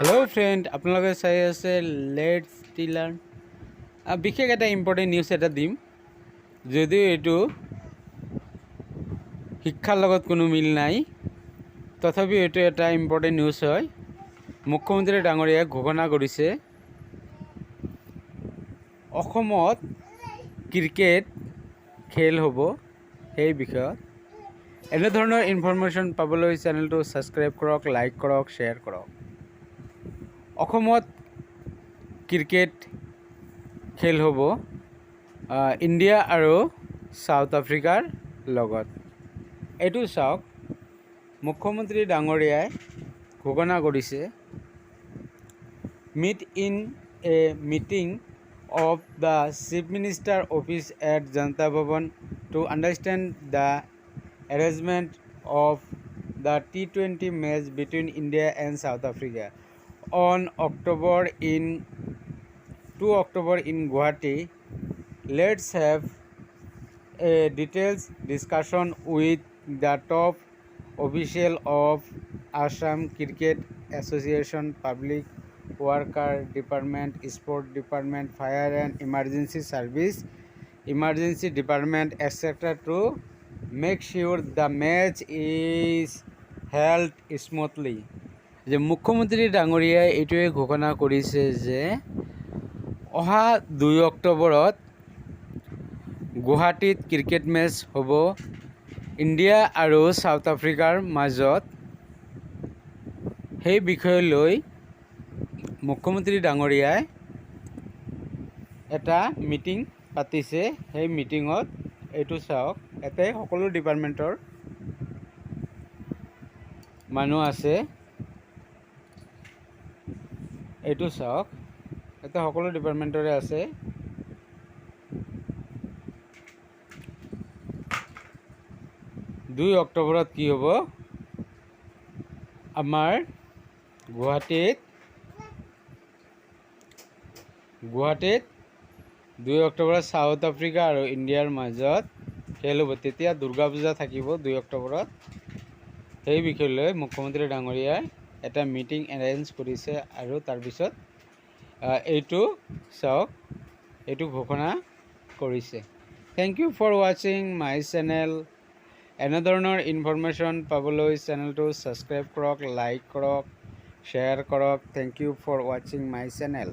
Hello' friend, আপোনালোকে চাই আছে let's T learn. বিশেষ এটা ইম্পৰ্টেণ্ট নিউজ এটা দিম, যদিও এইটো শিক্ষাৰ লগত কোনো মিল নাই, তথাপিও এইটো এটা ইম্পৰ্টেণ্ট নিউজ হয়। মুখ্যমন্ত্ৰী ডাঙৰীয়াই ঘোষণা কৰিছে, অসমত ক্ৰিকেট খেল হ'ব। সেই বিষয়ত এনেধৰণৰ ইনফৰমেশ্যন পাবলৈ চেনেলটো ছাবস্ক্ৰাইব কৰক, লাইক কৰক, শ্বেয়াৰ কৰক। অসমত ক্ৰিকেট খেল হ'ব ইণ্ডিয়া আৰু ছাউথ আফ্ৰিকাৰ লগত। এইটো চাওক, মুখ্যমন্ত্ৰী ডাঙৰীয়াই ঘোষণা কৰিছে, meet in a meeting of the Chief Minister office at Janata Bhawan to understand the arrangement of the T20 match between India and South Africa on October in 2 October in Guwahati. Let's have a detailed discussion with the top official of Assam Cricket Association, Public Worker Department, Sport Department, Fire and Emergency Service, Emergency Department, etc. to make sure the match is held smoothly. যে মুখ্যমন্ত্ৰী ডাঙৰীয়াই এইটোৱে ঘোষণা কৰিছে যে অহা 2 অক্টোবৰত গুৱাহাটীত ক্ৰিকেট মেচ হ'ব ইণ্ডিয়া আৰু ছাউথ আফ্ৰিকাৰ মাজত। সেই বিষয় লৈ মুখ্যমন্ত্ৰী ডাঙৰীয়াই এটা মিটিং পাতিছে। সেই মিটিঙত এইটো চাওক, ইয়াতে সকলো ডিপাৰ্টমেণ্টৰ মানুহ আছে। এইটো চাওক, ইয়াতে সকলো ডিপাৰ্টমেণ্টৰে আছে। 2 অক্টোবৰত কি হ'ব? আমাৰ গুৱাহাটীত 2 অক্টোবৰত ছাউথ আফ্ৰিকা আৰু ইণ্ডিয়াৰ মাজত খেল হ'ব। তেতিয়া দুৰ্গা পূজা থাকিব 2 অক্টোবৰত। সেই বিষয় লৈ মুখ্যমন্ত্ৰী ডাঙৰীয়াই এটা মিটিং এৰেঞ্জ কৰিছে আৰু তাৰপিছত এইটো চাওক, এইটো ঘোষণা কৰিছে। Thank you for watching my channel. এনেধৰণৰ ইনফৰমেশ্যন পাবলৈ চেনেলটো ছাবস্ক্ৰাইব কৰক, লাইক কৰক, শ্বেয়াৰ কৰক। Thank you for watching my channel.